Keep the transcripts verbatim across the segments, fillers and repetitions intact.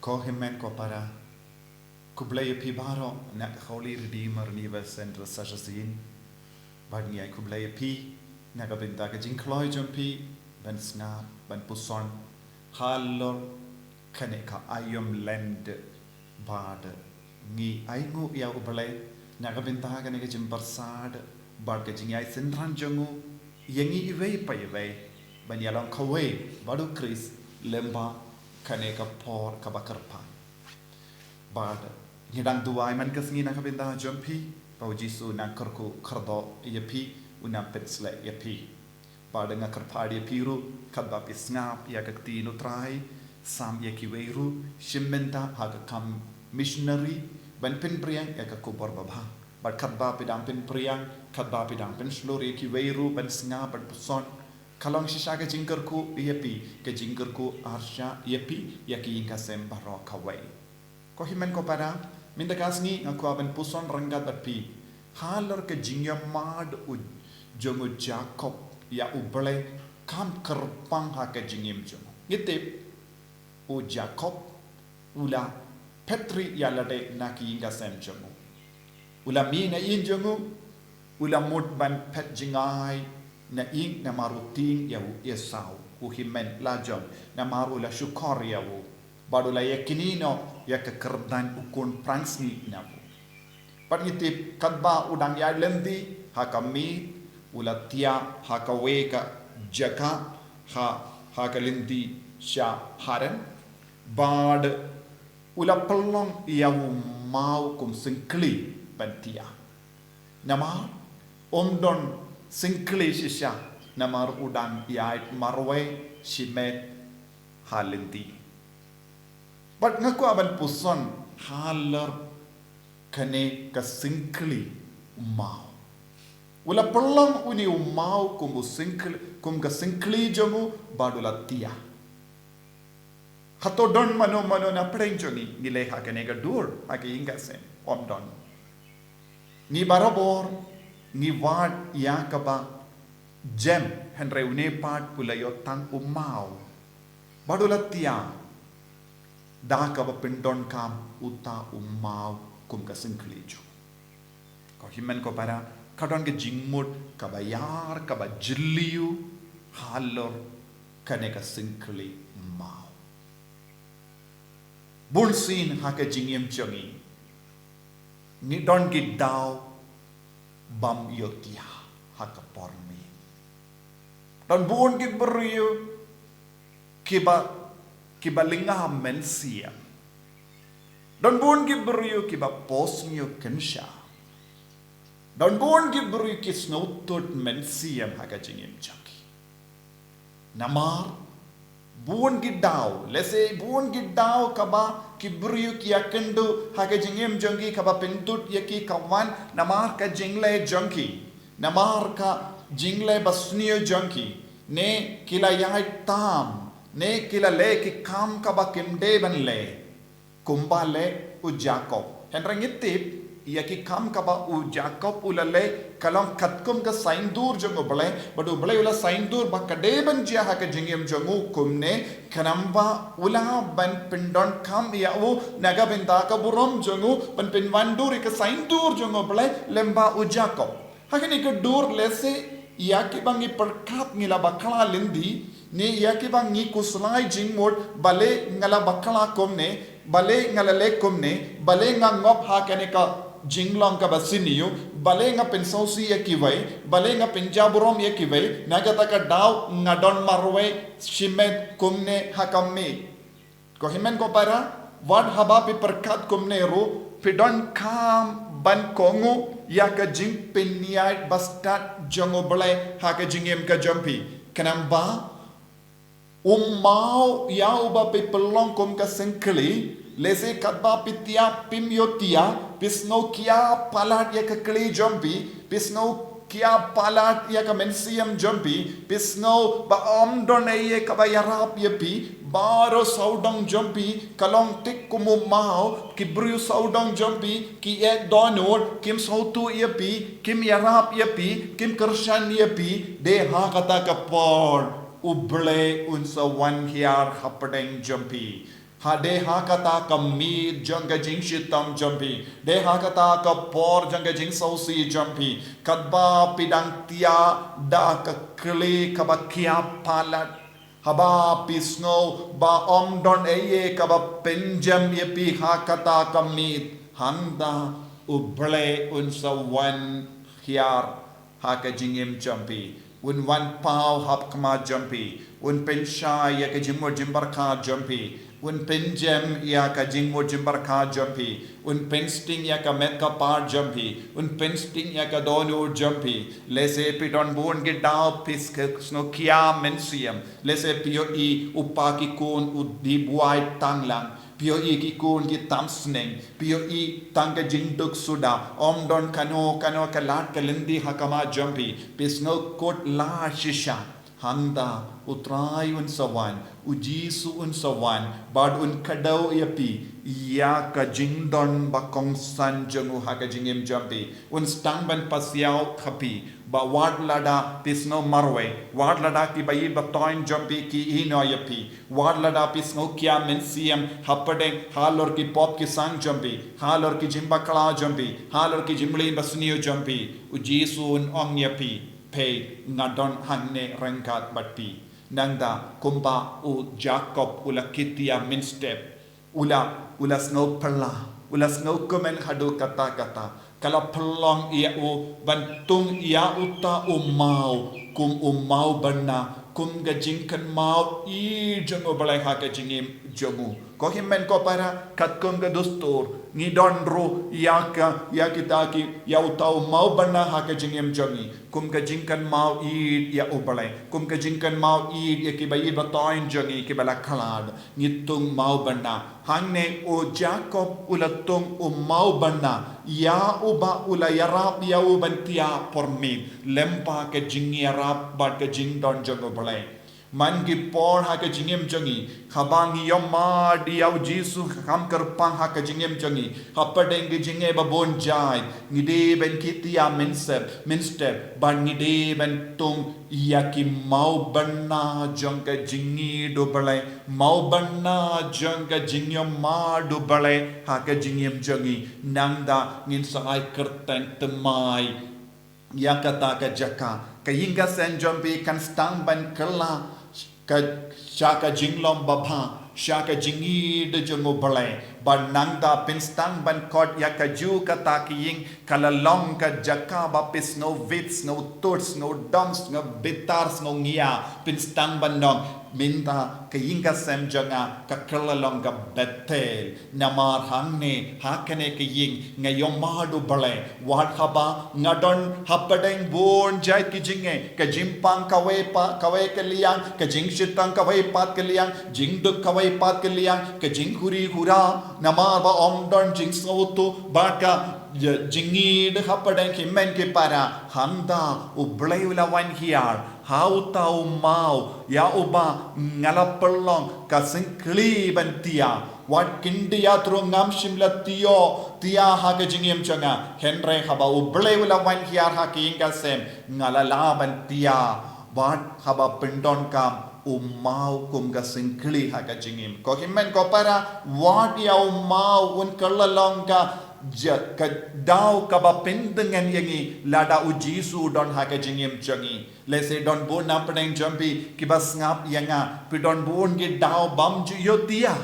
Ko hynmen ko para, khublei ïa phi baroh na ka Holy Redeemer Niva Central Session. Bad ngi ai khublei ïa phi na ka bynta ka jingkloi jong phi ban sngap, ban puson halor kane ka aïom lynti. Bad ngi ainguh ïa U Blei na ka bynta kane ka jingpyrsad bad ka jingïaid synran jong u ïa ngi iwei pa iwei ban ïalong kawei bad U Khrist lyngba kane ka por kaba kyrpang. Bad ngi dang duwai man ka sngi na ka bynta jong phi, ba U Jisu un nang kyrkhu kyrdoh ïa phi, un nang pynshlei ïa phi. Bad nga kyrpad ïa phi ruh, katba phi sngap ïa ka ktien U Trai, sam ïa kiwei ruh shim bynta ha ka kam missionary, ban pynpriang ïa ka khubor babha. Bad katba phi dang pynpriang, katba phi dang pynshlur ïa kiwei ruh ban sngap ban puson, ka long shisha ka jingkyrkhu ïa phi, ka jingkyrkhu arshah ïa phi, ïa ki ïing ka sem baroh kawei. Ko hynmen ko para, mynta ka sngi nga kwah ban puson ryngkat bad phi halor ka jingïamad u jong u Jakob ïa U Blei kam kyrpang ha ka jingim jong u. Ngi tip u Jakob u la phet rieh ïa lade na ki ïing ka sem jong u. U la mih na ïing jong u, u la mut ban phet jngai na ïing namar u tieng ïa u Esau, u hynmen la jong, namar u la shukor ïa u. Bad u la ïakynnoh ïa ka kyrdan u khun phrangsngi na u. Bad ngi tip katba u dang ïaid lynti ha ka miet, u la thiah ha kawei ka jaka ha, ha ka lynti sha Haran. Bad u la pynlong ïa u maw kum syngkli ban thiah. Namar um don syngkli shisha, namar u dang ïaid marwei shimet ha lynti. Bad nga kwah ban puson halor kane ka syngkli u maw. U la pynlong une u maw kum u syngkli, kum ka syngkli jong u bad u la thiah. Hato don mano mano na pdeng jong ngi, ngi leh ha kane ka dur, ha ka ïing ka sem, ym don. Ngi barabor ngi wad ïa kaba jem, hynrei une pat u la ïoh tang u maw. Bad u la thiah da kaba pyndonkam uta u maw kum ka syngkli jong u. Ko hynmen ko para, ka don ka jingmut kaba ïar, kaba jylliew halor kane ka syngkli maw. Bunsien ha ka jingim jong ngi, ngi don ki daw bym ïohthiah ha ka por miet. Don bun ki briew kiba, kiba lynga mynsiem. Don bun ki briew kiba pos ñiewkynshah. Don bun ki briew ki sngewthuh mynsiem ha ka jingim jong ki. Namar bun ki daw, lehse bun ki daw kaba ki briew ki ïakynduh ha ka jingim jong ki, kaba pyntut ïa ki ka wan namar ka jingleh jong ki, namar ka jingleh basniew jong ki, ne ki la ïaid tam, ne ki la leh ki kam kaba kim dei ban leh. Kumba leh u Jakob. Hynrei ngi tip ïa ki kam kaba u Jakob u la leh ka long katkum ka saiñdur jong U Blei, bad U Blei u la saiñdur ba ka dei ban jia ha ka jingim jong u kumne, khnang ba u lah ban pyndonkam ïa u na ka bynta ka burom jong u, ban pynwandur ïa ka saiñdur jong U Blei lyngba u Jakob. Ha kane ka dur lehse ïa kiba ngi pyrkhat ngi la bakla lynti, ne ïa kiba ngi khuslai jingmut, balei nga la bakla kumne, balei nga la leh kumne, balei nga ngop ha kane ka jinglong kaba sniew, balei nga pynsngewsih ïa kiwei, balei nga pynjaburom ïa kiwei, na kata ka daw nga don marwei shimet kumne ha ka miet. Ko hynmen ko para, wat haba phi pyrkhat kumne ruh, phi donkam ban kohnguh ïa ka jingpynïaid bastad jong U Blei ha ka jingim ka jong phi. Khnang ba u maw ïa uba phi pynlong kum ka syngkli, lehse katba phi thiah phim ïohthiah, phi sngew khia palat ïa ka kli jong phi, phi sngew khia palat ïa ka mynsiem jong phi, phi sngew ba ym don ei ei kaba ïarap ïa phi, baroh sawdong jong phi ka long thik kum u maw, ki briew sawdong jong phi ki ïeh dohnud, kim sngewthuh ïa phi, kim ïarap ïa phi, kim kyrshan ïa phi, dei ha kata ka por U Blei un sa wan hiar hapdeng jong phi. Ha de ha kata ka miet jong ka jingshitom jong phi, de ha kata ka por jong ka jingsngewsih jong phi, katba phi dang thiah da ka kli kaba khia palat, haba phi sngew ba ym don ei ei kaba pynjem ïa phi ha kata ka miet, hangta U Blei un sa wan hiar ha ka jingim jong phi. Un wan paw ha khmat jong phi. Un pynshai ïa ka jingmut jingpyrkhat jong phi. Un pynjem ïa ka jingmut jingpyrkhat jong phi. Un pynsting ïa ka met ka phad jong phi. Un pynsting ïa ka dohnud jong phi. Lehse phi don bun ki daw phi sngewkhia mynsiem. Lehse phi ïohi u pa ki khun u dih buaid tang lang. Phi ïohi ki khun ki tam sneng. Phi ïohi tang ka jingduk suda. Ym don kano kano ka lad ka lynti ha khmat jong phi. Phi sngew kut la shisha. Hangta U Trai un sa wan, U Jisu un sa wan, bad un kdew ïa phi ïa ka jingdon ba kongsan jong u ha ka jingim jong phi. Un sdang ban pasiaw ha phi, ba wat lada phi sngew marwei, wat lada ki ba ïeit ba toiñ jong phi ki ïehnoh ïa phi, wat lada phi sngewkhia mynsiem hapdeng halor ki pop ki sang jong phi, halor ki jingbakla jong phi, halor ki jingmlien basniew jong phi, U Jisu un ong ïa phi, peit, nga don hangne ryngkat bad phi. Nangta kumba u Jakob u la khie thiah mynstep, u la, u la sngew phylla, u la sngew kmen haduh katta katta. Ka la pynlong ïa u ban tung ïa uta u maw kum u maw bynna, kum ka jingkynmaw ïeit jong U Blei ha ka jingim jong u. Ko hynmen ko para, katkum ka dustur, ngi don ruh ïa ka, ïa kita ki, ïa uta u maw bynna ha ka jingim jong ngi. Kum ka jingkynmaw ïeit ïa U Blei, kum ka jingkynmaw ïeit ïa ki ba ïeit ba toiñ jong ngi ki ba la khlad, ngi tung maw bynna. Hangne u Jakob u la tung u maw bynna ïa uba u la ïarap ïa u ban thiah por miet, lyngba ka jingïarap bad ka jingdon jong U Blei. Man ki por ha ka jingim jong ngi, haba ngi ïohmad ïa U Jisu kham kyrpang ha ka jingim jong ngi, hapdeng ki jingeh ba bun jait, ngi dei ban khie thiah mynstep, mynstep, bad ngi dei ban tung ïa ki maw bynna jong ka jingïeit U Blei, maw bynna jong ka jingïohmad U Blei ha ka jingim jong ngi, nangta ngin sa ai kyrteng thymmai ïa kata ka jaka. Ka ïing ka sem jong phi kan sdang ban kylla ka, sha ka jinglong babha, sha ka jingïeit jong U Blei. Bad nangta phin sdang ban khot ïa kajuh kata ka ïing, ka la long ka jaka ba phi sngewbit, sngewthuh, sngewdom, sngewbitar, sngewngeit. Phin sdang ban ong, mynta ka ïing ka sem jong nga ka kylla long ka Bethel. Namar hangne, ha kane ka ïing, nga ïohmad U Blei, wat haba nga don hapdeng bun jait ki jingeh, ka jingpang kawei pat kawei ka liang, ka jingshitom kawei pat ka liang, jingduk kawei pat ka liang, ka jinghuri hura, namar ba ym don jingsngewthuh, bad ka, ïa, jingïeit hapdeng ki hynmen ki para, hangta U Blei u la wan hiar ha uta u maw ïa uba nga la pynlong ka syngkli ban thiah. Wat khyndiat ruh ngam shym la thiah, thiah ha ka jingim jong nga. Hynrei haba U Blei u la wan hiar ha ka ïing ka sem, nga la lah ban thiah bad haba pyndonkam u maw kum ka syngkli ha ka jingim. Ko hynmen ko para, wat ïa u maw un kylla long ka, ja, ka daw kaba pyntngen ïa ngi lada U Jisu u don ha ka jingim jong ngi. Lehse don bun na pdeng jong phi kiba sngap ïa nga, phi don bun ki daw bym ju ïohthiah.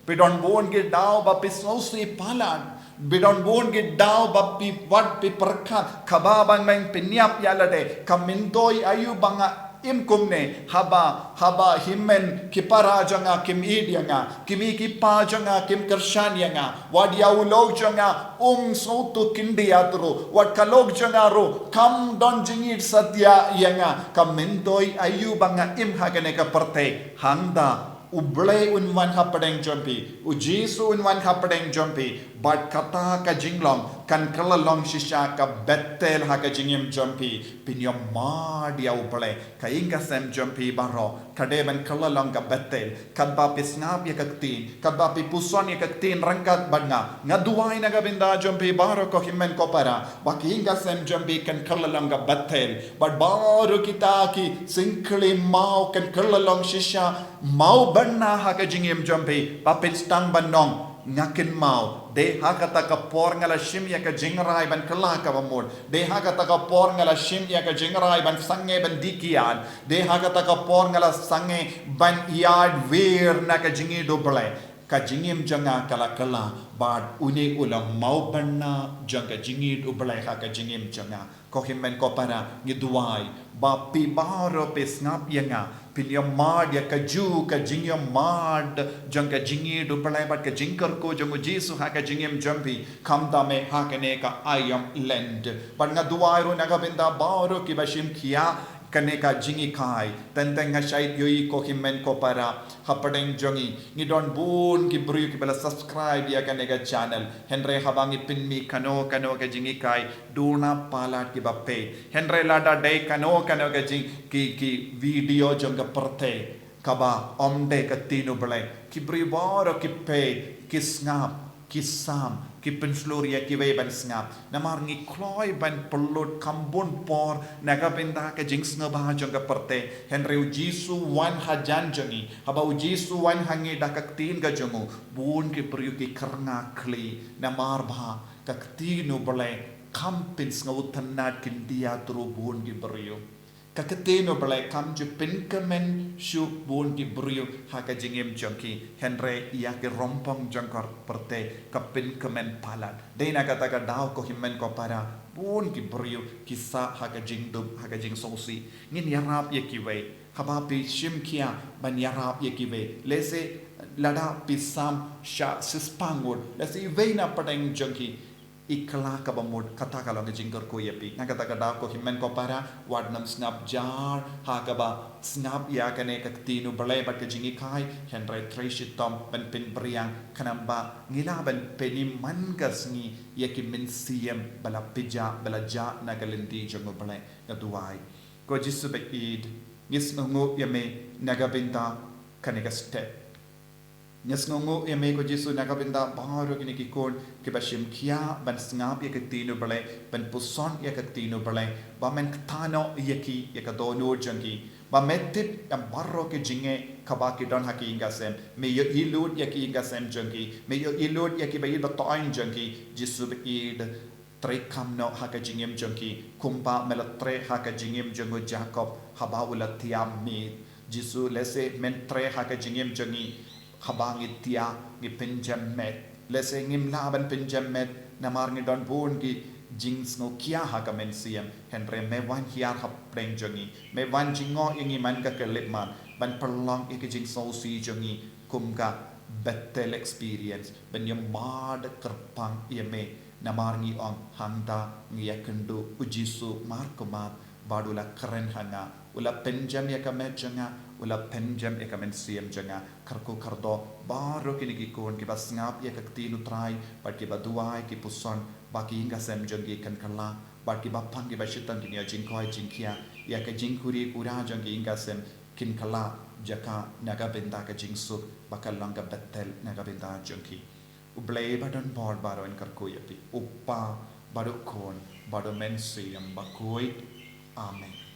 Phi don bun ki daw ba phi sngewsih palat. Phi don bun ki daw ba phi, wat phi pyrkhat, kaba ban meng pynïap ïa lade, ka myntoi aïu ba nga im kumne, haba, haba hynmen ki para jong nga kim ïeit ïa nga, ki mei ki pa jong nga kim kyrshan ïa nga, wat ïa u lok jong nga um sngewthuh khyndiat ruh, wat ka lok jong nga ruh kam don jingïeit satia ïa nga, ka myntoi aïu ba nga im ha kane ka pyrthei. Hangta U Blei un wan hapdeng jong phi, U Jisu un wan hapdeng jong phi, bad kata ka jinglong kan kylla long shisha ka Bethel ha ka jingim jong phi, phin ïoh mad ïa U Blei. Ka ïing ka sem jong phi baroh ka dei ban kylla long ka Bethel. Katba phi sngap ïa ka ktien, katba phi puson ïa ka ktien ryngkat bad nga, nga duwai na ka bynta jong phi baroh ko hynmen ko para, ba ka ïing ka sem jong phi kan kylla long ka Bethel. Bad baroh kita ki syngkli maw kan kylla long shisha maw bynna ha ka jingim jong phi, ba phin sdang ban ong, nga kynmaw, dei ha kata ka por nga la shim ïa ka jingrai ban kylla kaba mut, dei ha kata ka por nga la shim ïa ka jingrai ban sangeh ban die kiad, dei ha kata ka por nga la sangeh ban ïaid wir na ka jingïeit U Blei. Ka jingim jong nga ka la kylla, bad une u long maw bynna jong ka jingïeit U Blei ha ka jingim jong nga. Ko hynmen ko para, ngi duwai ba phi baroh phi sngap ïa nga, phin ïoh mad ïa kajuh ka jingïoh mad jong ka jingïeit U Blei bad ka jingkyrkhu jong U Jisu ha ka jingim jong phi, khamtam eh ha kane ka Aïom Lent. Bad nga duwai ruh na ka bynta baroh kiba shim khia kane ka jinghikai. Teng teng nga shait ïohi ko hynmen ko para, hapdeng jong ngi ngi don bun ki briew kiba la subscribe ïa kane ka channel. Hynrei haba ngi pynmih kano kano ka jinghikai, duna palat kiba peit. Hynrei lada dei kano kano ka jing ki, ki video jong ka pyrthei kaba ym dei ka ktien U Blei, ki briew baroh ki peit, ki sngap, ki sam, ki pynshlur ïa kiwei ban sngap. Namar ngi kloi ban pynlut kham bun por na ka bynta ka jingsngewbha jong ka pyrthei. Hynrei U Jisu wan hajan jong ngi. Haba U Jisu wan ha ngi da ka ktien ka jong u, bun ki briew ki kyrngah khlieh. Namar ba ka ktien U Blei kham pynsngewtynnad khyndiat ruh bun ki briew. Ka ktien U Blei kam ju pynkmen shuh bun ki briew ha ka jingim jong ki, hynrei ïa ki rympong jong ka pyrthei ka pynkmen palat. Dei na kata ka daw ko hynmen ko para, bun ki briew ki sah ha ka jingdup, ha ka jingsngewsih. Ngin ïarap ïa kiwei. Haba phi shim khia ban ïarap ïa kiwei, lehse lada phi sam sha shispah ngut, lehse iwei na pdeng jong ki i kylla kaba mut, kata ka long ka jingkyrkhu ïa phi. Na kata ka daw ko hynmen ko para, wat nym sngap jar ha kaba sngap ïa kane ka ktien U Blei bad ka jinghikai, hynrei trei shitom ban pynbiang khnang ba ngi lah ban pynim man ka sngi ïa ki mynsiem ba la pynjah, ba la jah na ka lynti jong U Blei. Nga duwai. Ko Jisu ba ïeit, ngi sngewnguh ïa me na ka bynta kane ka step. Ngi sngewnguh ïa me ko Jisu na ka bynta baroh kine ki khun kiba shim khia ban sngap ïa ka ktien U Blei, ban puson ïa ka ktien U Blei, ba men kyntait noh ïa ki ïa ka dohnud jong ki, ba me tip ïa baroh ki jingeh kaba ki don ha ki ïing ka sem. Me ïohi lut ïa ki ïing ka sem jong ki, me ïohi lut ïa kiba ïeit ba thoh aiñ jong ki. Jisu ba ïeit, treikam noh ha ka jingim jong ki, kumba me la trei ha ka jingim jong u Jakob haba u la thiah miet. Jisu, lehse men trei ha ka jingim jong ngi haba ngi thiah, ngi pynjem met. Lehse ngim lah ban pynjem met namar ngi don bun ki jingsngewkhia ha ka mynsiem, hynrei me wan hiar hapdeng jong ngi, me wan jngoh ïa ngi man ka khyllipmat ban pynlong ïa ka jingsngewsih jong ngi kum ka Bethel experience, ban ïa mad kyrpang ïa me. Namar ngi ong hangta ngi ïakynduh, u Jisu markhmat bad u la kren ha nga, u la pynjem ïa ka met jong nga, u la pynjem ïa ka mynsiem jong nga. Kyrkhu kyrdoh baroh kine ki khun kiba sngap ïa ka ktien U Trai bad kiba duwai, ki puson, ba ki ïing ka sem jong ki kan kylla, bad kiba pang kiba shitom kin ïoh jingkoit jingkhiah ïa ka jingkhuid khuid jong ki ïing ka sem, kin kylla jaka na ka bynta ka jingsuk ba ka long ka Bethel na ka bynta jong ki. U Blei ba don bor baroh, ngi kyrkhu ïa phi, U Kpa bad U Khun bad U Mynsiem Bakhuid. Amen.